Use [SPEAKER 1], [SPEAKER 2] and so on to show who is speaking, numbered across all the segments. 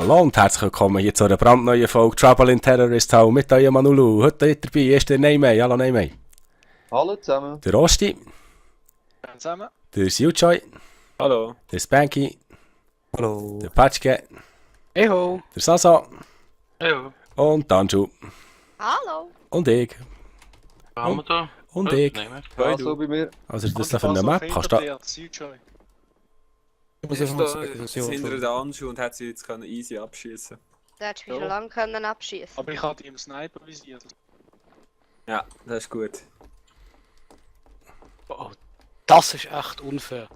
[SPEAKER 1] Hallo und herzlich willkommen hier zu einer brandneuen Folge Trouble in Terrorist Hall mit eurem Manulu. Heute dabei ist der Neymay. Hallo Neymay.
[SPEAKER 2] Hallo zusammen.
[SPEAKER 1] Der Rosti.
[SPEAKER 3] Hallo zusammen.
[SPEAKER 1] Der Siuchoy.
[SPEAKER 3] Hallo.
[SPEAKER 1] Der Spanky.
[SPEAKER 4] Hallo.
[SPEAKER 1] Der Patschke.
[SPEAKER 3] Eho.
[SPEAKER 1] Der Sasa.
[SPEAKER 3] Eho.
[SPEAKER 1] Und Danju.
[SPEAKER 5] Hallo.
[SPEAKER 1] Und ich.
[SPEAKER 6] Was haben wir da?
[SPEAKER 1] Und ich.
[SPEAKER 2] Ja, so bei mir.
[SPEAKER 1] Also das ist für eine Map. Kannst du
[SPEAKER 4] Ich muss
[SPEAKER 7] Ist
[SPEAKER 4] einfach
[SPEAKER 7] da
[SPEAKER 4] mal sagen,
[SPEAKER 7] hinter der Anschu und hat sie jetzt können easy abschießen.
[SPEAKER 5] Du hättest mich schon lange können abschießen.
[SPEAKER 3] Aber ich hatte im Sniper visiert.
[SPEAKER 7] Ja, das ist gut.
[SPEAKER 8] Oh, das ist echt unfair.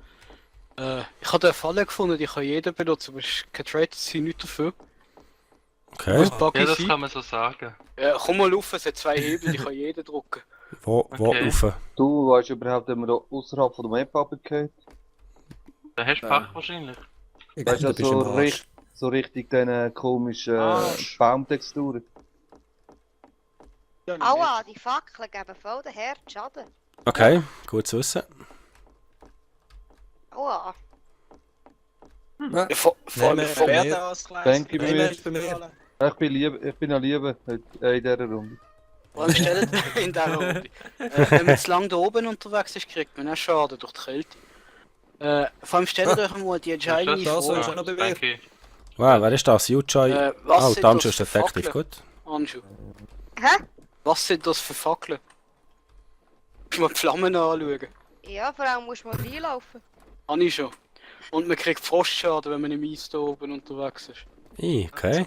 [SPEAKER 8] Ich habe eine Falle gefunden, die kann jeder benutzen, aber es ist kein Trade, sie nicht dafür.
[SPEAKER 1] Okay.
[SPEAKER 8] Muss buggy
[SPEAKER 6] Ja, das
[SPEAKER 8] sein.
[SPEAKER 6] kann man so sagen.
[SPEAKER 8] Komm mal rauf, es hat zwei Hebel, die kann jeder drücken.
[SPEAKER 1] Wo
[SPEAKER 6] Okay.
[SPEAKER 1] rauf?
[SPEAKER 2] Du weißt überhaupt, wenn wir da außerhalb von der Map runtergehen?
[SPEAKER 6] Da hast du Pech wahrscheinlich.
[SPEAKER 2] Weißt du, so richtig diesen komischen Baumtexturen.
[SPEAKER 5] Aua, die Fackeln geben voll den Herd Schaden.
[SPEAKER 1] Okay, gut zu wissen.
[SPEAKER 5] Aua.
[SPEAKER 8] Vor allem vom
[SPEAKER 2] Denke ich mir. Ich bin an Liebe in dieser Runde.
[SPEAKER 8] Vor allem stellen in der Runde. Wenn man zu lange da oben unterwegs ist, kriegt man auch Schaden durch die Kälte. Vor allem stellt euch mal die entscheidende
[SPEAKER 7] Das soll
[SPEAKER 8] Frage.
[SPEAKER 7] schon noch bewegen.
[SPEAKER 6] Danke.
[SPEAKER 1] Wow, wer ist das? Siuchoy.
[SPEAKER 8] Was
[SPEAKER 1] Oh,
[SPEAKER 8] sind
[SPEAKER 1] Danju
[SPEAKER 8] das
[SPEAKER 1] ist
[SPEAKER 8] für
[SPEAKER 1] Detective,
[SPEAKER 8] Fackeln?
[SPEAKER 1] gut.
[SPEAKER 8] Anschu,
[SPEAKER 5] Hä?
[SPEAKER 8] was sind das für Fackeln? Muss man die Flammen anschauen.
[SPEAKER 5] Ja, vor allem muss man reinlaufen.
[SPEAKER 8] Habe ich schon. Und man kriegt Frostschaden, wenn man im Eis da oben unterwegs ist.
[SPEAKER 1] Okay.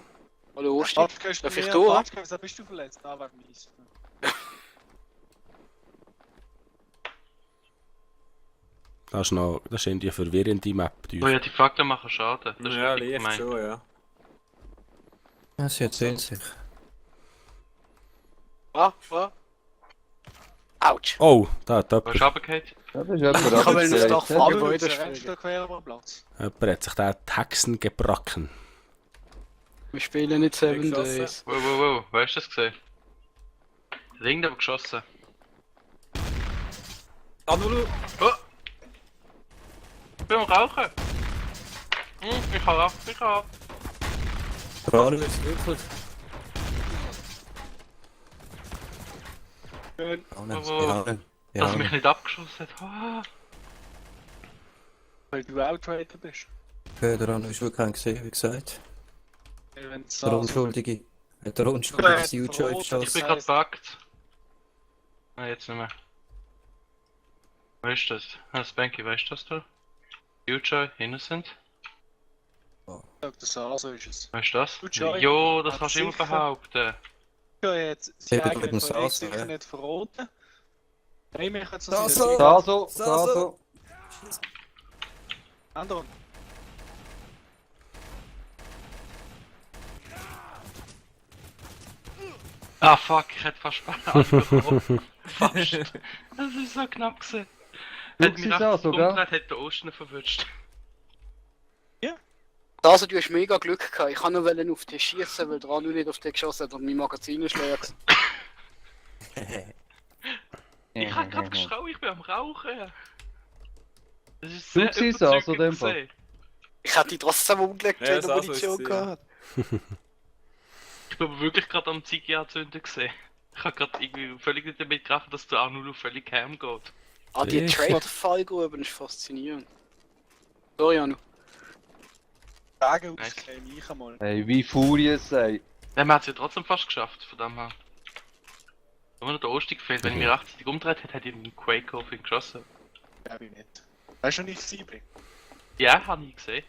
[SPEAKER 8] Hallo Osti,
[SPEAKER 3] Darf
[SPEAKER 8] darf ich durch?
[SPEAKER 3] Da bist du verletzt, da war mies.
[SPEAKER 1] Das ist irgendwie eine verwirrende Map.
[SPEAKER 6] Oh ja, die Fakten machen Schaden. Das ist
[SPEAKER 7] Ja,
[SPEAKER 6] richtig
[SPEAKER 7] leicht
[SPEAKER 6] gemein.
[SPEAKER 7] schon, ja.
[SPEAKER 4] Ja, sie erzählt sich.
[SPEAKER 8] Was? Autsch!
[SPEAKER 1] Oh, da hat
[SPEAKER 6] Wo ist
[SPEAKER 1] jemand.
[SPEAKER 6] runtergefallen?
[SPEAKER 2] Ja, das ist jemand
[SPEAKER 8] Ich kann mir das Dach
[SPEAKER 2] abgezeigt.
[SPEAKER 8] von
[SPEAKER 3] Gebäude
[SPEAKER 8] Gebäude
[SPEAKER 3] rennst
[SPEAKER 8] spielen.
[SPEAKER 3] du quer über den Platz.
[SPEAKER 1] Jemand hat sich den Hexen gebracken.
[SPEAKER 8] Wir spielen nicht 7
[SPEAKER 7] geschossen.
[SPEAKER 8] Days.
[SPEAKER 6] Wow. Wo hast du das gesehen? Der Ding aber geschossen.
[SPEAKER 7] Anulu!
[SPEAKER 6] Oh! Ich bin am Rauchen. Ich hau ab.
[SPEAKER 4] Frage ist wirklich.
[SPEAKER 6] Schön.
[SPEAKER 4] Oh, nein,
[SPEAKER 6] Oh,
[SPEAKER 4] ja,
[SPEAKER 6] Dass
[SPEAKER 4] ja.
[SPEAKER 6] er mich nicht abgeschossen hat. Ah.
[SPEAKER 3] Weil du Outrider bist.
[SPEAKER 4] Okay, der andere ist wirklich kein gesehen, wie gesagt.
[SPEAKER 3] Wenn es
[SPEAKER 4] Der Unschuldige. Hat der Unschuldige
[SPEAKER 3] Ja,
[SPEAKER 4] Siuchoy
[SPEAKER 3] verrot,
[SPEAKER 6] Ich
[SPEAKER 4] geschossen.
[SPEAKER 6] bin gerade buggt. Nein, jetzt nicht mehr. Wer ist das? Spanky, weißt du das da? Future, Innocent?
[SPEAKER 3] das also ist es.
[SPEAKER 6] Weißt du das?
[SPEAKER 3] Future,
[SPEAKER 6] Jo, das
[SPEAKER 3] hat
[SPEAKER 6] kannst du immer
[SPEAKER 3] sicher-
[SPEAKER 6] behaupten.
[SPEAKER 3] Ja, jetzt sie
[SPEAKER 4] Eben,
[SPEAKER 3] eigenen
[SPEAKER 4] mit dem
[SPEAKER 3] Kollegen
[SPEAKER 4] Sasa,
[SPEAKER 3] sicher
[SPEAKER 4] ja.
[SPEAKER 3] nicht verraten. Nein, mich hat
[SPEAKER 4] Sasa!
[SPEAKER 3] es
[SPEAKER 2] Da so.
[SPEAKER 3] Anderen.
[SPEAKER 6] Ah fuck, ich hätte fast angekommen. Fast. Das ist so knapp gewesen.
[SPEAKER 2] Du
[SPEAKER 6] Hätte mich
[SPEAKER 2] siehst
[SPEAKER 6] rechts
[SPEAKER 2] auch so, gell?
[SPEAKER 6] umgedreht, hätte der Osten verwünscht.
[SPEAKER 8] Also du hast mega Glück gehabt. Ich kann nur auf dich schießen, weil dran nicht auf dich geschossen hat und mein Magazin ist leer gewesen.
[SPEAKER 6] Ich hab gerade geschrien, ich bin am Rauchen. Das ist
[SPEAKER 2] Du
[SPEAKER 6] sehr
[SPEAKER 2] siehst auch so,
[SPEAKER 6] überzeugend
[SPEAKER 2] dem Fall.
[SPEAKER 6] gewesen.
[SPEAKER 8] Ich hätte dich trotzdem umgelegt,
[SPEAKER 7] Ja,
[SPEAKER 8] wenn du
[SPEAKER 7] das
[SPEAKER 8] Munition
[SPEAKER 7] ist
[SPEAKER 8] gehabt hast.
[SPEAKER 6] Ich bin aber wirklich gerade am Ziege anzünden gesehen. Ich hab gerade irgendwie völlig nicht damit gerechnet, dass der Anulu völlig heim geht.
[SPEAKER 8] Ah, die
[SPEAKER 1] Ich-
[SPEAKER 8] Trade-Fallgruben ist faszinierend. Sorry, Anu.
[SPEAKER 3] Sagen auf
[SPEAKER 6] Nice.
[SPEAKER 3] das kleine Ich einmal.
[SPEAKER 2] Hey, wie Furious, ey.
[SPEAKER 6] Ja, man hat es ja trotzdem fast geschafft, von dem her. Nur noch der Osten gefehlt. Wenn ich mich rechtzeitig umgedreht hätte, hätte ich einen Quake auf ihn geschossen.
[SPEAKER 3] Glaube ich nicht. Weißt du nicht, Siebling?
[SPEAKER 6] Ja, habe ich gesehen.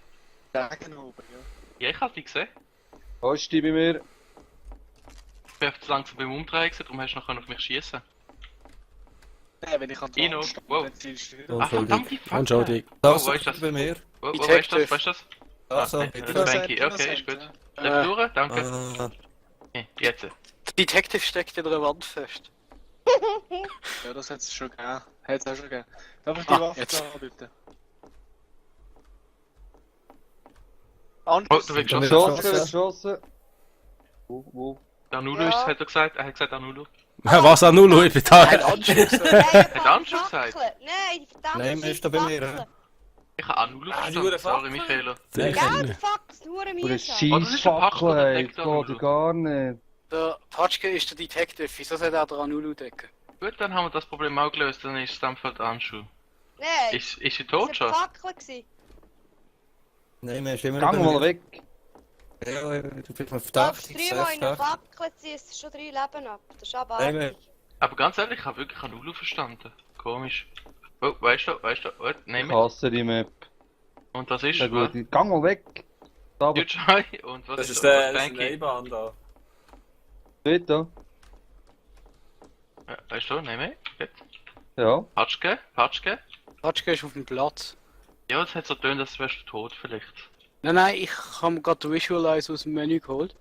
[SPEAKER 3] Sagen oben, ja.
[SPEAKER 6] Ja, ich habe dich gesehen.
[SPEAKER 2] Hast du bei mir?
[SPEAKER 6] Ich bin einfach zu langsam beim Umdrehen gewesen, darum hast du noch auf mich schießen.
[SPEAKER 3] Nein, wenn ich an die
[SPEAKER 6] Ino,
[SPEAKER 3] Wand stehe,
[SPEAKER 6] wow.
[SPEAKER 3] dann zielst du wieder.
[SPEAKER 4] Oh.
[SPEAKER 6] Ah, verdammt, die Fackel.
[SPEAKER 1] Unschuldig.
[SPEAKER 4] Das
[SPEAKER 6] wo ist das?
[SPEAKER 4] bei mir.
[SPEAKER 6] Wo weißt du
[SPEAKER 8] Detective.
[SPEAKER 6] das? Weißt du das?
[SPEAKER 4] Also,
[SPEAKER 6] Ah, Spanky, okay, ist gut. Bleib durch, danke. Okay, jetzt.
[SPEAKER 8] Detective steckt in der Wand fest.
[SPEAKER 3] Ja, das hat es schon gegeben. Hat es auch schon gegeben. Darf ich die
[SPEAKER 8] Ah,
[SPEAKER 3] Waffe
[SPEAKER 8] jetzt.
[SPEAKER 3] da bitte?
[SPEAKER 6] Oh, du wirst geschossen.
[SPEAKER 2] Geschossen. Wo?
[SPEAKER 6] Der Anulu
[SPEAKER 5] Ja.
[SPEAKER 6] ist, hat er gesagt. Er hat gesagt Anulu.
[SPEAKER 1] Was an Nulu, ich bin da.
[SPEAKER 8] Ein Anschluss.
[SPEAKER 5] Nein,
[SPEAKER 6] Anschluss gesagt?
[SPEAKER 5] Nein, die verdammte
[SPEAKER 4] Nein, man ist da bei mir,
[SPEAKER 5] Fackeln.
[SPEAKER 6] Ich habe auch null
[SPEAKER 7] die
[SPEAKER 6] verstanden,
[SPEAKER 7] Hure
[SPEAKER 6] sorry, mein
[SPEAKER 7] Fackel.
[SPEAKER 6] Fehler.
[SPEAKER 1] Der
[SPEAKER 5] Ja,
[SPEAKER 1] kann
[SPEAKER 5] der
[SPEAKER 1] nicht.
[SPEAKER 5] Fuck, das ist nur
[SPEAKER 2] Oder
[SPEAKER 5] mühsam.
[SPEAKER 6] das ist ein
[SPEAKER 2] Scheissfackel,
[SPEAKER 6] Pack, der
[SPEAKER 2] ey,
[SPEAKER 6] deckt
[SPEAKER 2] das
[SPEAKER 6] auch
[SPEAKER 2] geht ja
[SPEAKER 6] nur.
[SPEAKER 2] gar nicht.
[SPEAKER 8] Der Patschke ist der Detective, wieso soll er der Anulu decken?
[SPEAKER 6] Gut, dann haben wir das Problem auch gelöst, dann ist es dann für die Handschuh.
[SPEAKER 5] Nein,
[SPEAKER 6] Ist sie
[SPEAKER 5] das
[SPEAKER 6] tot
[SPEAKER 5] war
[SPEAKER 6] schon?
[SPEAKER 5] eine Fackel gewesen.
[SPEAKER 4] Nein, wir sind immer
[SPEAKER 2] Gang mal weg.
[SPEAKER 4] Ja, du bist mal
[SPEAKER 5] Darfst
[SPEAKER 4] verdächtig,
[SPEAKER 5] du
[SPEAKER 4] sehr
[SPEAKER 5] dreimal in eine
[SPEAKER 4] verdächtig.
[SPEAKER 5] Fackel ziehen, ist schon 3 Leben ab. Das ist
[SPEAKER 4] Nein,
[SPEAKER 5] abartig.
[SPEAKER 6] Aber ganz ehrlich, ich habe wirklich keinen Ulu verstanden. Komisch. Oh, weißt du, oh,
[SPEAKER 2] Ich
[SPEAKER 6] nein.
[SPEAKER 2] hasse die Map.
[SPEAKER 6] Und das ist,
[SPEAKER 2] Ja
[SPEAKER 6] was?
[SPEAKER 2] gut, gang mal weg. Da, aber
[SPEAKER 6] Jutschai und was
[SPEAKER 7] Das
[SPEAKER 6] ist
[SPEAKER 7] ist der
[SPEAKER 6] Spanky?
[SPEAKER 7] Neibahn da.
[SPEAKER 2] dort, da.
[SPEAKER 6] Ja, weißt du, nein mehr? Gut.
[SPEAKER 2] Ja.
[SPEAKER 6] Patschke?
[SPEAKER 8] Patschke ist auf dem Platz.
[SPEAKER 6] Ja, es hat so getönt, als wärst du tot vielleicht.
[SPEAKER 8] Nein, ich habe mir gerade den Visualize aus dem Menü geholt.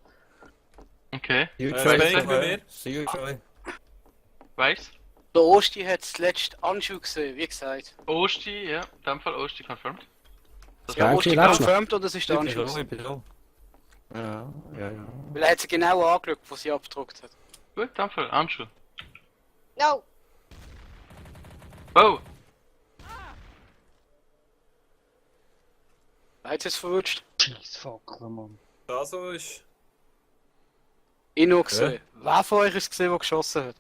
[SPEAKER 6] Okay.
[SPEAKER 7] Spanky bei mir.
[SPEAKER 4] See you, Joy.
[SPEAKER 6] Weiss?
[SPEAKER 8] Der Osti hat zuletzt Anschuh gesehen, wie gesagt.
[SPEAKER 6] Osti, ja, in dem Fall Osti confirmed. Das
[SPEAKER 8] Ja,
[SPEAKER 1] Spanky
[SPEAKER 8] Osti
[SPEAKER 1] lebst noch.
[SPEAKER 8] confirmed oder es ist der
[SPEAKER 4] Ich bin
[SPEAKER 8] Anschuh?
[SPEAKER 4] da, ich
[SPEAKER 8] gewesen?
[SPEAKER 4] bin da. Ja.
[SPEAKER 8] Weil er hat sie genau angeschaut, wo sie abgedruckt hat.
[SPEAKER 6] Gut, in dem Fall Handschuh.
[SPEAKER 5] No,
[SPEAKER 6] Oh!
[SPEAKER 8] Er hat es verwutscht.
[SPEAKER 2] Scheissfackel, Mann.
[SPEAKER 7] Da so ist.
[SPEAKER 8] Ich noch gesehen. Wer von euch ist gesehen, der geschossen hat?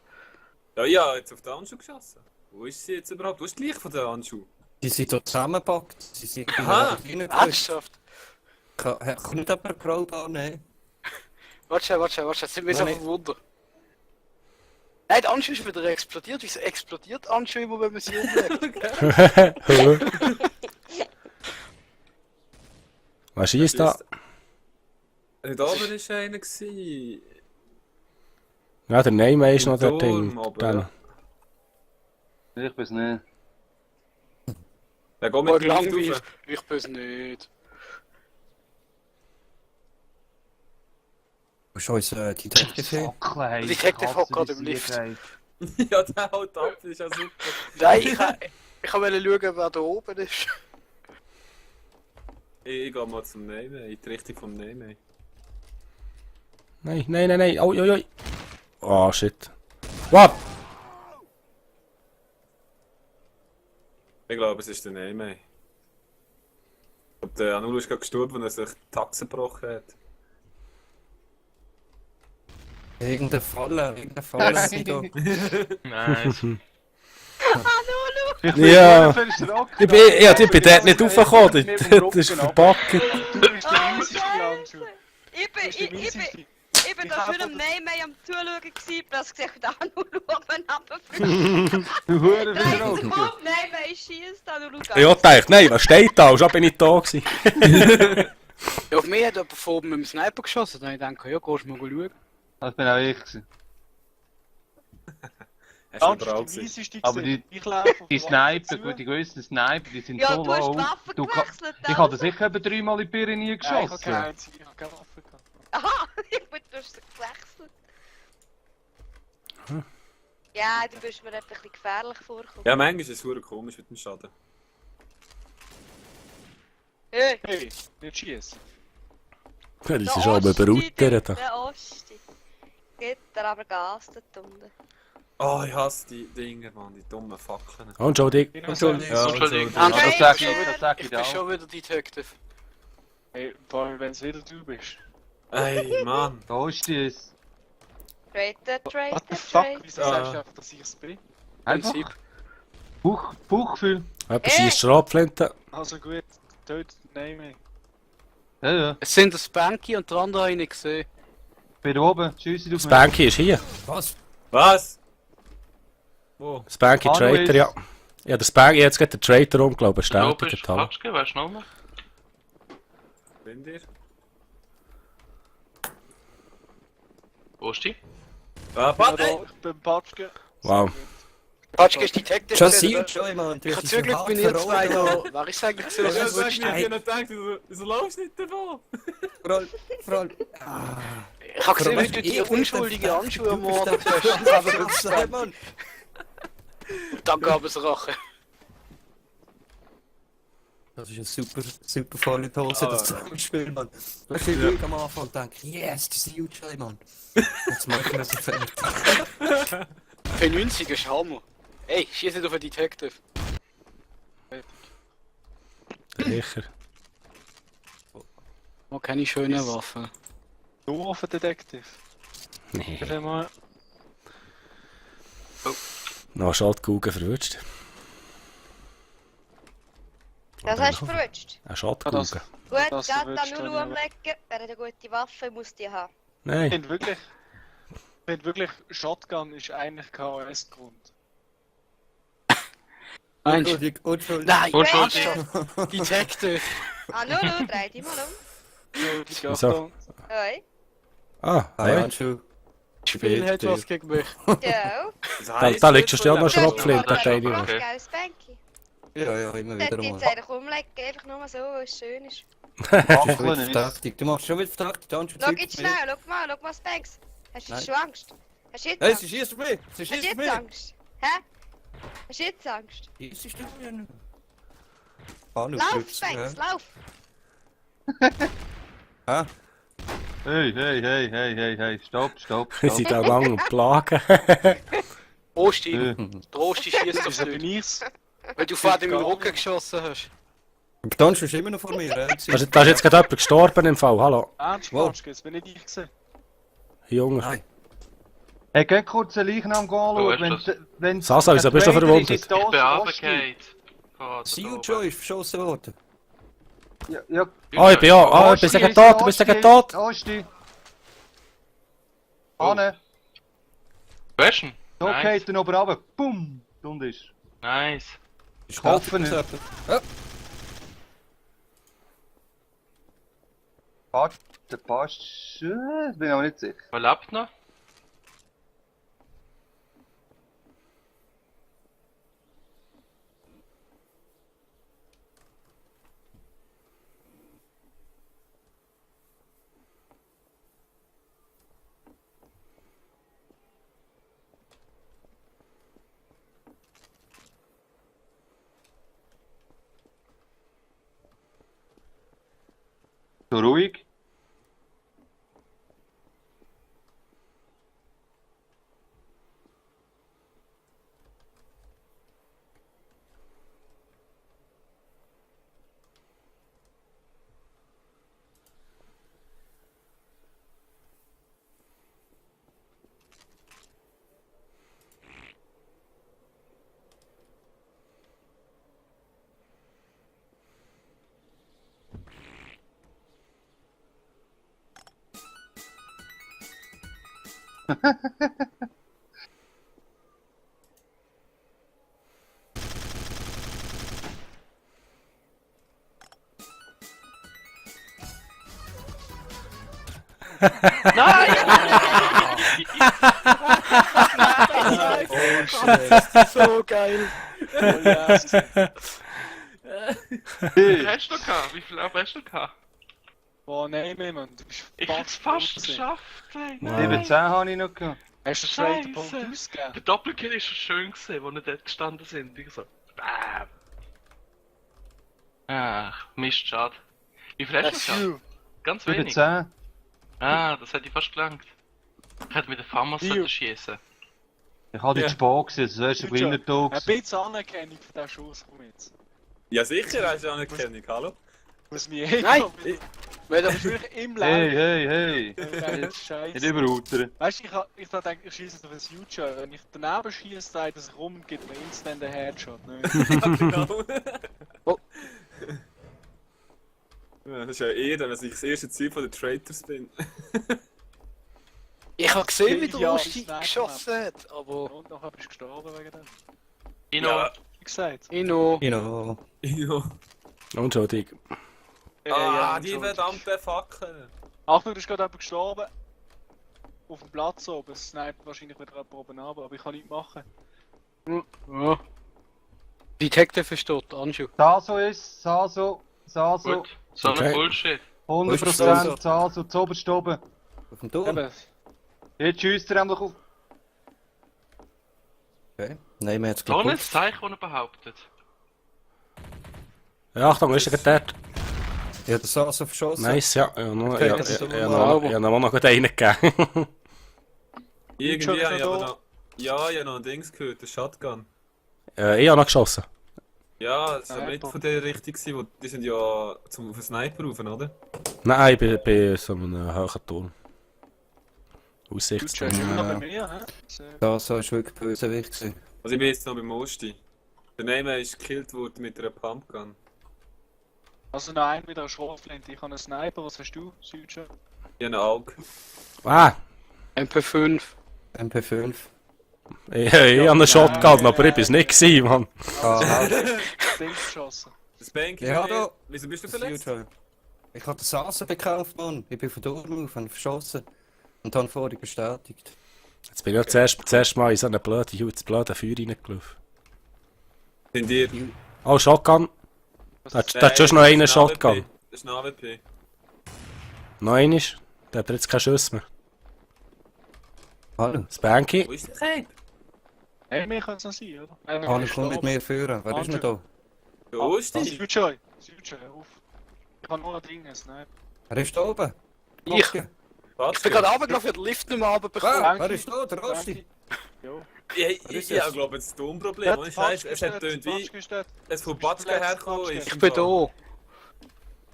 [SPEAKER 7] Ja, ja, jetzt auf den Handschuh geschossen. Wo ist sie jetzt überhaupt? Wo ist die Leiche von der Handschuh?
[SPEAKER 4] Die sind hier zusammengepackt. Sie sind
[SPEAKER 7] Aha.
[SPEAKER 4] reingefallen.
[SPEAKER 8] Ernsthaft?
[SPEAKER 4] Kommt aber ein Crowbar, nein.
[SPEAKER 8] Warte, das sind wir so
[SPEAKER 4] Nein,
[SPEAKER 8] verwundert. Nein, der Anschuh ist wieder explodiert. Wieso explodiert Anschuh immer, wenn man sie umlegt?
[SPEAKER 1] Was ist da?
[SPEAKER 7] Da oben war einer. gewesen.
[SPEAKER 1] Ja, der Name ist noch
[SPEAKER 7] Im
[SPEAKER 1] dort
[SPEAKER 7] Turm,
[SPEAKER 1] drin.
[SPEAKER 7] aber
[SPEAKER 1] Dann.
[SPEAKER 2] Ich bin's nicht.
[SPEAKER 7] Der geht
[SPEAKER 8] Oh,
[SPEAKER 7] mit dem
[SPEAKER 8] langweilig.
[SPEAKER 7] Lift rauf.
[SPEAKER 8] Ich bin's nicht.
[SPEAKER 4] Du hast uns die Detective sehen.
[SPEAKER 2] Fackel, ey.
[SPEAKER 8] Die Detective
[SPEAKER 2] ich hasse
[SPEAKER 8] hockt gerade
[SPEAKER 2] die
[SPEAKER 8] im Lift.
[SPEAKER 2] Sieg, ey.
[SPEAKER 7] Ja, der haut ab, das ist ja super.
[SPEAKER 8] Nein, ich wollte schauen, wer da oben ist.
[SPEAKER 7] Ich gehe mal zum Name, in die Richtung vom Name.
[SPEAKER 1] Nein. Oi. Oh, shit. What?
[SPEAKER 7] Ich glaube, es ist der Name. Der Anulu ist gerade gestorben, weil er sich die Taxe gebrochen hat.
[SPEAKER 4] Irgendein Falle sind da.
[SPEAKER 6] Nice.
[SPEAKER 1] Ja. Ich bin dort nicht raufgekommen. Das ist verpackt.
[SPEAKER 3] Du bist der
[SPEAKER 5] Oh,
[SPEAKER 3] einzige Handschuh.
[SPEAKER 5] ich bin,
[SPEAKER 3] Du bist der
[SPEAKER 5] ich
[SPEAKER 3] einzige.
[SPEAKER 5] bin da schon am Nein am Zuschauen gewesen, dass ich gesagt habe, da nur oben runterfliegt.
[SPEAKER 2] Du Hure,
[SPEAKER 5] Dreht
[SPEAKER 2] wieder
[SPEAKER 5] sich
[SPEAKER 2] auf.
[SPEAKER 5] um, Nein, schießt, da nur
[SPEAKER 1] Ja, dachte, nein, was steht da? Schon bin ich da gewesen.
[SPEAKER 8] Ja, auf mich hat jemand von oben mit dem Sniper geschossen. Dann habe ich gedacht, ja, gehst du mal schauen.
[SPEAKER 2] Das bin auch ich gewesen.
[SPEAKER 7] Hast du
[SPEAKER 3] Handschuh,
[SPEAKER 7] überall
[SPEAKER 3] die
[SPEAKER 7] gesehen?
[SPEAKER 3] weisseste
[SPEAKER 2] Aber
[SPEAKER 3] gesehen.
[SPEAKER 2] die-
[SPEAKER 3] Ich laufe auf
[SPEAKER 2] Die
[SPEAKER 3] Waffe
[SPEAKER 2] Sniper,
[SPEAKER 3] zu.
[SPEAKER 2] gut, die grössten Sniper, die sind
[SPEAKER 5] Ja,
[SPEAKER 2] so
[SPEAKER 5] du hast
[SPEAKER 2] low.
[SPEAKER 5] die Waffe
[SPEAKER 2] Du
[SPEAKER 5] gewechselt.
[SPEAKER 2] Ich habe sicher etwa 3-mal in die Birne
[SPEAKER 3] Ja, ich habe
[SPEAKER 2] geschossen.
[SPEAKER 3] keine einzige, ich habe keine Waffe gehabt.
[SPEAKER 5] Aha, du hast sie gewechselt. Ja, du bist mir etwas gefährlich vorgekommen.
[SPEAKER 7] Ja, manchmal ist es super komisch mit dem Schaden.
[SPEAKER 5] Hey,
[SPEAKER 3] Hey, nicht schießen.
[SPEAKER 1] Das ist schon überutert.
[SPEAKER 5] Der Osti. Geht er aber Gas dort unten.
[SPEAKER 7] Oh, ich hasse die Dinger, Mann, die dummen Fackeln.
[SPEAKER 1] Und schon dick.
[SPEAKER 3] Entschuldigung.
[SPEAKER 7] Ja,
[SPEAKER 6] Entschuldigung.
[SPEAKER 2] Das
[SPEAKER 8] Ernsthaft?
[SPEAKER 2] sag ich
[SPEAKER 8] Ich
[SPEAKER 2] dir
[SPEAKER 8] bin
[SPEAKER 2] auch.
[SPEAKER 8] schon wieder Detective.
[SPEAKER 3] Hey, vor allem wenn es wieder du bist.
[SPEAKER 7] Ey, Mann.
[SPEAKER 2] Da ist es.
[SPEAKER 5] Traitor.
[SPEAKER 3] What the fuck? Wieso
[SPEAKER 7] Ja.
[SPEAKER 3] sagst du einfach, dass ich es bin?
[SPEAKER 2] Einfach
[SPEAKER 8] Prinzip.
[SPEAKER 2] Bauchgefühl.
[SPEAKER 1] Jemand schießt Schrotflinte.
[SPEAKER 3] Also gut, tötet Name.
[SPEAKER 2] Ja.
[SPEAKER 8] Es sind der Spanky und der andere habe ich nicht gesehen.
[SPEAKER 2] Bin da oben. Tschüssi, du
[SPEAKER 1] Spanky ist hier.
[SPEAKER 4] Was?
[SPEAKER 7] Was? Wo?
[SPEAKER 1] Spanky
[SPEAKER 2] Hallo,
[SPEAKER 1] Traitor,
[SPEAKER 2] ist-
[SPEAKER 1] ja. Ja, der Spanky, jetzt geht der Traitor um, glaube ich,
[SPEAKER 6] Wo
[SPEAKER 1] sterbt
[SPEAKER 6] bist
[SPEAKER 1] der
[SPEAKER 6] du?
[SPEAKER 1] Tal.
[SPEAKER 6] Patschke, weißt du noch mal?
[SPEAKER 7] Bin dir?
[SPEAKER 6] Osti?
[SPEAKER 7] Ah,
[SPEAKER 3] Ja,
[SPEAKER 7] ey!
[SPEAKER 3] ich bin Patschke.
[SPEAKER 1] Wow.
[SPEAKER 8] Patschke ist Detective.
[SPEAKER 4] Just see
[SPEAKER 8] gewesen,
[SPEAKER 4] you,
[SPEAKER 8] oder?
[SPEAKER 4] Joy, man.
[SPEAKER 8] Ich habe zum Glück bin ihr zwei da. Wer ist eigentlich so?
[SPEAKER 7] Ich
[SPEAKER 8] was
[SPEAKER 7] hab
[SPEAKER 8] willst
[SPEAKER 7] nicht
[SPEAKER 8] du?
[SPEAKER 7] gedacht, wieso laufst du nicht davon?
[SPEAKER 4] Frau.
[SPEAKER 8] Ich habe gesehen, wie du die unschuldige Handschuhe ermordet hast. Dann gab es Rache.
[SPEAKER 4] Das ist eine super volle Hose, das Zusammenspiel, Mann. Da steht ruhig am Anfang und denke, yes, das ist Joy, Mann. Jetzt machen wir das fertig.
[SPEAKER 8] Für 90 ist Hammer. Ey, schieß nicht auf einen Detective.
[SPEAKER 1] Sicher.
[SPEAKER 8] Oh, keine schönen Waffen.
[SPEAKER 3] Nur auf den Detektiv.
[SPEAKER 1] Nee.
[SPEAKER 3] Bitte mal.
[SPEAKER 1] Noch Schaltkugel verwünscht.
[SPEAKER 5] Das hast du verrutscht.
[SPEAKER 1] Eine Schaltkugel.
[SPEAKER 3] das-
[SPEAKER 5] Gut,
[SPEAKER 3] Das
[SPEAKER 5] gerade
[SPEAKER 3] verrutscht
[SPEAKER 5] an 0
[SPEAKER 3] dann,
[SPEAKER 5] umlegen. Wer hat eine gute Waffe, muss die haben.
[SPEAKER 3] Ich
[SPEAKER 1] Nein.
[SPEAKER 3] finde wirklich, Shotgun ist eigentlich KOS-Grund.
[SPEAKER 8] Meinst du?
[SPEAKER 4] Unschuldig.
[SPEAKER 8] Nein,
[SPEAKER 6] Unschuldig.
[SPEAKER 8] ernsthaft? Detective.
[SPEAKER 5] Ah, 0, dreh dich mal um.
[SPEAKER 3] Entschuldigung,
[SPEAKER 1] Wieso?
[SPEAKER 3] Achtung.
[SPEAKER 5] Hoi.
[SPEAKER 1] Ah,
[SPEAKER 4] Hi,
[SPEAKER 1] nein.
[SPEAKER 4] Anschu.
[SPEAKER 8] Das Spiel hat was gegen mich.
[SPEAKER 5] Ja.
[SPEAKER 1] Da liegt schon still noch
[SPEAKER 5] Du hast
[SPEAKER 1] Schrotflinte,
[SPEAKER 5] mal
[SPEAKER 1] Teil
[SPEAKER 5] ein
[SPEAKER 6] okay.
[SPEAKER 5] geiles Bänki.
[SPEAKER 4] Ja, immer
[SPEAKER 5] Dort
[SPEAKER 4] wieder
[SPEAKER 5] jetzt
[SPEAKER 4] mal.
[SPEAKER 5] einfach umlegen, einfach nur so, weil es schön ist.
[SPEAKER 4] Du bist
[SPEAKER 2] Wackeln
[SPEAKER 4] wieder
[SPEAKER 2] ist.
[SPEAKER 4] verdächtig. Du machst schon wieder verdächtig. Anschu,
[SPEAKER 5] Schau
[SPEAKER 4] zeig
[SPEAKER 5] jetzt
[SPEAKER 4] mir.
[SPEAKER 5] schnell, schau mal das Banks. Hast du
[SPEAKER 4] Nein.
[SPEAKER 5] schon Angst? Hast du jetzt
[SPEAKER 4] Hey,
[SPEAKER 5] Angst?
[SPEAKER 4] sie schießt auf mich! Sie
[SPEAKER 5] Hast du
[SPEAKER 4] schießt auf
[SPEAKER 5] jetzt
[SPEAKER 4] mich!
[SPEAKER 5] Angst? Hä? Hast du jetzt Angst?
[SPEAKER 4] Sie ist auf mich! Anu,
[SPEAKER 5] Lauf, Banks, lauf!
[SPEAKER 4] Ah,
[SPEAKER 2] Hey, stopp.
[SPEAKER 1] Wir sind da lang am Plagen.
[SPEAKER 8] Osti,
[SPEAKER 2] Äh,
[SPEAKER 8] der Osti schießt auf
[SPEAKER 3] Wieso
[SPEAKER 8] dich.
[SPEAKER 3] bin ich's?
[SPEAKER 8] Weil du vorher in meinen Rücken geschossen hast.
[SPEAKER 4] der Anschu ist immer noch vor mir.
[SPEAKER 1] Da ist jetzt gerade jemand gestorben im Fall. Hallo.
[SPEAKER 3] Ernst,
[SPEAKER 4] Wow.
[SPEAKER 3] Matschke, das bin nicht ich gewesen.
[SPEAKER 1] Junge.
[SPEAKER 4] Nein.
[SPEAKER 2] Hey, geh kurz den Leichnam
[SPEAKER 6] Wo
[SPEAKER 2] anschauen.
[SPEAKER 6] ist das?
[SPEAKER 2] Wenn
[SPEAKER 1] Sasa, wieso bist du verwundet?
[SPEAKER 6] Ich bin runtergefallen.
[SPEAKER 4] Siu Joy ist verschossen worden.
[SPEAKER 2] Ja,
[SPEAKER 1] Oh, ich bin ja. Oh, ich bin sogar tot. Du bist sogar tot.
[SPEAKER 2] Osti. Anne,
[SPEAKER 6] Weißt du?
[SPEAKER 2] da
[SPEAKER 6] Nice.
[SPEAKER 2] geht er oben runter. Bumm. Stund ist.
[SPEAKER 6] Nice.
[SPEAKER 4] Ich
[SPEAKER 2] hoffe nicht. Warte, passt. Bin aber nicht sicher.
[SPEAKER 6] Wer lebt noch?
[SPEAKER 2] So ruhig.
[SPEAKER 8] So geil.
[SPEAKER 6] Wie hast du gehabt? Wie viel Leben hast du gehabt?
[SPEAKER 3] Boah, nein, Mann, du bist
[SPEAKER 6] Ich hab's fast
[SPEAKER 3] gewesen.
[SPEAKER 6] geschafft, ey.
[SPEAKER 1] Wow.
[SPEAKER 2] 17 habe ich noch gehabt.
[SPEAKER 3] Hast du straight den
[SPEAKER 6] Scheisse.
[SPEAKER 3] Punkt ausgegeben?
[SPEAKER 6] Der Doppelkill ist schon schön gewesen, wo wir dort gestanden sind. Ich so, bam. Ach, Mist, schade. Wie viel hast du gehabt? Ganz wenig.
[SPEAKER 2] 17.
[SPEAKER 6] Ah, das hätte ich fast gelangt. Ich hätte mit der Famas
[SPEAKER 3] Bio.
[SPEAKER 6] schießen.
[SPEAKER 2] Ich habe
[SPEAKER 3] Ja.
[SPEAKER 2] die Spar gesehen, das wärst du ein kleiner Tag.
[SPEAKER 3] Ein bisschen Anerkennung für diesen Schuss, komm jetzt.
[SPEAKER 7] Ja, sicher hast du Anerkennung, hallo?
[SPEAKER 3] Muss mich eh
[SPEAKER 8] Nein.
[SPEAKER 3] Weil das ist wirklich im
[SPEAKER 2] Hey,
[SPEAKER 3] Leben.
[SPEAKER 2] hey. Nicht
[SPEAKER 3] Scheiße.
[SPEAKER 2] überutern.
[SPEAKER 3] Weißt du, ich denke, ich schieße auf ein Future. Wenn ich daneben schieße, dreht es rum und gibt mir instant einen Headshot. Ne?
[SPEAKER 7] Ja, genau.
[SPEAKER 8] Oh.
[SPEAKER 7] Ja, das ist ja eh, dass ich das erste Ziel von den Traitors bin.
[SPEAKER 8] Ich habe gesehen, wie
[SPEAKER 3] Ja,
[SPEAKER 8] der Osti
[SPEAKER 3] Sniper.
[SPEAKER 8] geschossen hat, aber...
[SPEAKER 3] Und nachher bist du gestorben wegen dem.
[SPEAKER 6] Ino,
[SPEAKER 7] Ja.
[SPEAKER 3] Wie gesagt.
[SPEAKER 8] Inno.
[SPEAKER 4] Genau.
[SPEAKER 7] Ja.
[SPEAKER 1] Unschuldig.
[SPEAKER 7] Ah, die
[SPEAKER 3] entschuldigt.
[SPEAKER 7] verdammte Fackel.
[SPEAKER 3] Achtung, da ist gerade jemand gestorben. Auf dem Platz oben. Es sniped wahrscheinlich wieder jemand oben runter, aber ich kann nichts machen.
[SPEAKER 8] Ja. Detective ist tot, Anschu.
[SPEAKER 2] Saso ist, Saso.
[SPEAKER 6] gut. So
[SPEAKER 1] Okay.
[SPEAKER 6] ein Bullshit.
[SPEAKER 2] 100% Saso, zu oberst oben.
[SPEAKER 4] Auf dem Turm.
[SPEAKER 3] Eben.
[SPEAKER 2] Jetzt schießt er einfach auf.
[SPEAKER 4] Okay. Nein, wir haben jetzt
[SPEAKER 6] So ein
[SPEAKER 4] gepusht.
[SPEAKER 6] Zeichen, das er behauptet.
[SPEAKER 1] Ja, Achtung, ist er gerade dort?
[SPEAKER 4] Ja, der Sasa verschossen.
[SPEAKER 1] Nice, ja. Ja, noch,
[SPEAKER 4] Okay,
[SPEAKER 1] ja,
[SPEAKER 4] das ist
[SPEAKER 1] ja,
[SPEAKER 4] aber
[SPEAKER 1] ja,
[SPEAKER 4] mal-
[SPEAKER 1] noch, ja, noch gut einen gegeben.
[SPEAKER 7] Irgendwie
[SPEAKER 3] schon
[SPEAKER 7] habe ich aber
[SPEAKER 3] da?
[SPEAKER 7] noch... Ja, ich habe noch ein Dings gehört, ein Shotgun.
[SPEAKER 1] Ich habe noch geschossen.
[SPEAKER 7] Ja, das war nicht von der Richtung gewesen, wo die sind ja zum auf den Sniper rauf, oder?
[SPEAKER 1] Nein, ich bin bei so einem hohen Turm.
[SPEAKER 3] Du
[SPEAKER 1] Aussichtsturm.
[SPEAKER 3] checkt immer noch bei mir, hä? Sehr gut.
[SPEAKER 4] Da so ist wirklich böse wichtig.
[SPEAKER 7] Also ich bin jetzt noch beim Osti. Der Name ist gekillt worden mit einer Pumpgun.
[SPEAKER 3] Also noch ein mit einer Schrotflinte. Ich habe einen Sniper, was hast du, Südschau?
[SPEAKER 7] Ich habe ein Auge.
[SPEAKER 1] Ah!
[SPEAKER 8] MP5.
[SPEAKER 4] MP5.
[SPEAKER 1] Ich habe einen Shotgun, aber ich bin es nicht gewesen, Mann.
[SPEAKER 4] Ah,
[SPEAKER 3] Ding geschossen.
[SPEAKER 7] Das Banky,
[SPEAKER 4] Ja, da.
[SPEAKER 7] wieso bist du
[SPEAKER 4] das
[SPEAKER 7] verletzt?
[SPEAKER 4] Future. Ich habe den Sassen bekämpft, Mann. Ich bin von Turm auf und verschossen. Und dann vorher bestätigt.
[SPEAKER 1] Jetzt bin ich ja zuerst mal in so eine blöde Feuer reingelaufen.
[SPEAKER 7] Sind ihr?
[SPEAKER 1] Oh, Shotgun. Da hat schon noch einen Shotgun.
[SPEAKER 7] Das ist ein AWP.
[SPEAKER 1] Noch einer. Der hat jetzt keine Schuss mehr.
[SPEAKER 4] Hallo.
[SPEAKER 1] Das Banky.
[SPEAKER 7] Wo ist der Cape?
[SPEAKER 3] Hey, mir kann es noch sein, oder?
[SPEAKER 4] Hallo, komm mit mir führen. Wer ist noch da?
[SPEAKER 7] Der Osti?
[SPEAKER 3] Südschau, hör auf. Ich habe nur ein Ding, ein Sniper.
[SPEAKER 4] Wer ist da oben?
[SPEAKER 8] Ich.
[SPEAKER 7] Was?
[SPEAKER 8] Ich bin gerade runtergelaufen, den Lift nicht mehr runterbekommen.
[SPEAKER 4] Wer ist da? Der Rosti?
[SPEAKER 3] Jo.
[SPEAKER 7] Ich glaube, das ist ein Problem. Ich weiß, es hat tönt wie es von Batschka hergekommen ist.
[SPEAKER 8] Ich bin da.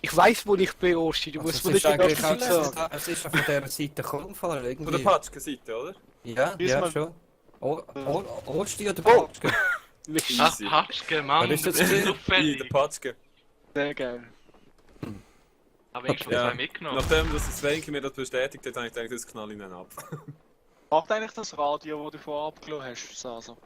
[SPEAKER 8] Ich weiss, wo ich bin, Osti. Du musst mir nicht die ganze Zeit sagen.
[SPEAKER 4] Es ist ja von dieser Seite gekommen,
[SPEAKER 7] Von der
[SPEAKER 4] irgendwie.
[SPEAKER 7] Patschka-Seite, oder?
[SPEAKER 4] Ja,
[SPEAKER 3] Ist
[SPEAKER 4] ja,
[SPEAKER 3] mal-
[SPEAKER 4] schon. Osti oder
[SPEAKER 8] Oh.
[SPEAKER 4] Patschke?
[SPEAKER 7] Easy.
[SPEAKER 6] Patschke, Mann.
[SPEAKER 4] Wer ist das
[SPEAKER 6] das ist
[SPEAKER 4] gewesen?
[SPEAKER 6] so
[SPEAKER 7] Der
[SPEAKER 6] fertig.
[SPEAKER 7] Patschka.
[SPEAKER 3] Sehr geil.
[SPEAKER 6] Aber ich schon
[SPEAKER 7] Ja.
[SPEAKER 6] zwei mitgenommen.
[SPEAKER 7] Nachdem das Svenki mir das bestätigt hat, habe ich gedacht, das knall ich ihn ab.
[SPEAKER 3] Macht eigentlich das Radio, das du vorher abgelassen hast, Sasa?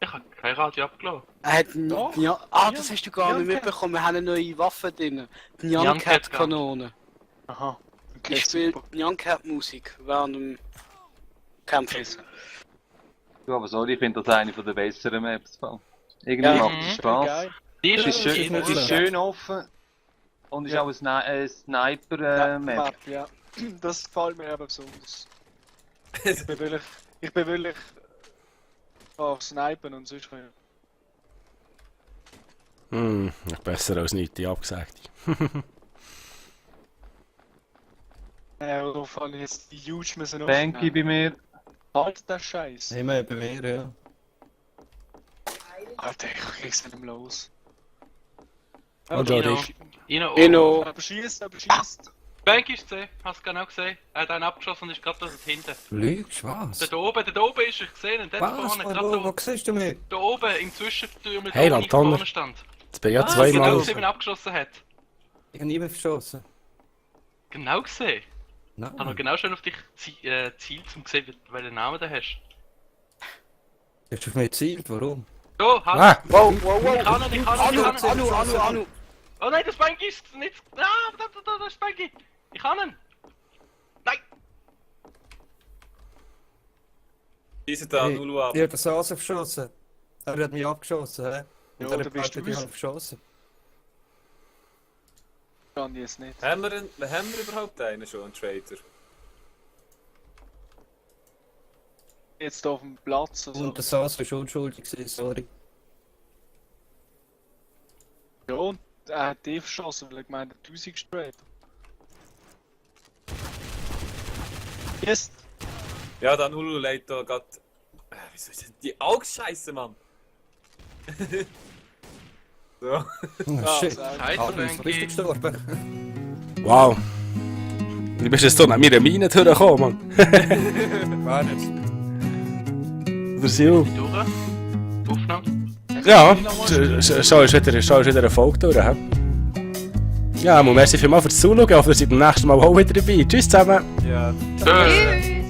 [SPEAKER 6] Ich habe kein Radio abgelassen.
[SPEAKER 8] Er hat
[SPEAKER 3] Doch.
[SPEAKER 8] ja, das hast du gar nicht
[SPEAKER 3] Nyan
[SPEAKER 8] mitbekommen. Wir haben eine neue Waffe drin. Die Nyan
[SPEAKER 6] Nyan
[SPEAKER 8] Cat
[SPEAKER 6] Cat
[SPEAKER 8] Kanone.
[SPEAKER 3] Aha. Okay,
[SPEAKER 8] Ich spiele
[SPEAKER 3] super.
[SPEAKER 8] Nyan Cat Musik während dem Kämpfen.
[SPEAKER 2] Ja, aber sorry, ich finde das eine von der besseren Maps. Irgendwie
[SPEAKER 3] Ja,
[SPEAKER 2] macht es Spaß.
[SPEAKER 3] Geil.
[SPEAKER 6] Die
[SPEAKER 2] Es ist
[SPEAKER 6] ist
[SPEAKER 2] schön, es ist schön offen. Und es ist
[SPEAKER 3] Ja.
[SPEAKER 2] auch ein Sniper
[SPEAKER 3] Ja,
[SPEAKER 2] Map.
[SPEAKER 3] Map, ja. Das gefällt mir eben besonders. Ich bin wirklich auf Snipen und sonst kann
[SPEAKER 1] Besser als nichts, die abgesagt.
[SPEAKER 3] darauf habe ich jetzt die Huge müssen
[SPEAKER 2] Banky bei mir.
[SPEAKER 3] Halt den Scheiß.
[SPEAKER 4] Immer bei mir, ja.
[SPEAKER 3] Alter, ich krieg's nicht mehr los.
[SPEAKER 1] Und
[SPEAKER 6] Ino.
[SPEAKER 1] Jody.
[SPEAKER 8] Inno.
[SPEAKER 3] Aber schießt.
[SPEAKER 6] Bank ist gesehen, hast du genau gesehen. Er hat einen abgeschossen und ist gerade da hinten.
[SPEAKER 4] Lügst, was?
[SPEAKER 6] Da oben ist er gesehen und dort
[SPEAKER 4] Was?
[SPEAKER 6] vorne, gerade
[SPEAKER 4] Wo
[SPEAKER 6] da,
[SPEAKER 4] siehst du mich?
[SPEAKER 6] da oben im Zwischentürmchen,
[SPEAKER 1] Hey,
[SPEAKER 6] wo ich
[SPEAKER 1] Lantaner.
[SPEAKER 6] vorne stand.
[SPEAKER 1] Jetzt bin ich ja
[SPEAKER 6] Hast du genau
[SPEAKER 1] zweimal.
[SPEAKER 6] gesehen, wie er abgeschossen hat?
[SPEAKER 4] Ich habe niemand verschossen.
[SPEAKER 6] Genau gesehen. Ich habe noch
[SPEAKER 4] Nein.
[SPEAKER 6] genau schön auf dich zielt, um zu sehen, welchen Namen du hast.
[SPEAKER 4] Du hast auf mich gezielt, warum?
[SPEAKER 6] So,
[SPEAKER 1] Ah!
[SPEAKER 8] Wow.
[SPEAKER 6] Ich kann ihn.
[SPEAKER 8] Anu.
[SPEAKER 6] Oh nein, das Bank ist nicht... Ah, da ist Banky. Ich kann ihn. Nein.
[SPEAKER 7] Diese da,
[SPEAKER 4] Hey,
[SPEAKER 7] Nulu ab.
[SPEAKER 4] Ich habe den Sassen verschossen. Er hat mich abgeschossen, hä?
[SPEAKER 3] Ja,
[SPEAKER 4] Und
[SPEAKER 3] da
[SPEAKER 4] er
[SPEAKER 3] bist du
[SPEAKER 4] hat mich
[SPEAKER 3] raus.
[SPEAKER 4] verschossen.
[SPEAKER 3] Kann ich jetzt nicht.
[SPEAKER 7] Haben wir überhaupt einen schon, einen Traitor?
[SPEAKER 3] Jetzt auf dem Platz. Also.
[SPEAKER 4] Und der Sassen war unschuldig gewesen, sorry.
[SPEAKER 3] Ja, und er hat die verschossen, weil er gemeint hat 1000 gestraight. Yes!
[SPEAKER 7] Ja, dann Nulu leitet da grad... wieso ist denn die Augenscheiße, Mann? So.
[SPEAKER 3] Ah,
[SPEAKER 4] Shit.
[SPEAKER 3] sehr gut.
[SPEAKER 6] Heißer
[SPEAKER 4] Bist du
[SPEAKER 6] Banky.
[SPEAKER 4] gestorben?
[SPEAKER 1] Wow. Du bist jetzt hier nach meiner Mine durchgekommen, Mann.
[SPEAKER 4] War nicht.
[SPEAKER 1] Der Sil.
[SPEAKER 6] Durch. Aufnahme.
[SPEAKER 1] Ja, schau ist wieder eine Folge durch. He? Ja, merci vielmals fürs Zuschauen. Ich hoffe, ihr seid beim nächsten Mal auch wieder dabei. Tschüss zusammen.
[SPEAKER 7] Ja.
[SPEAKER 6] Tschüss.
[SPEAKER 5] Tschüss.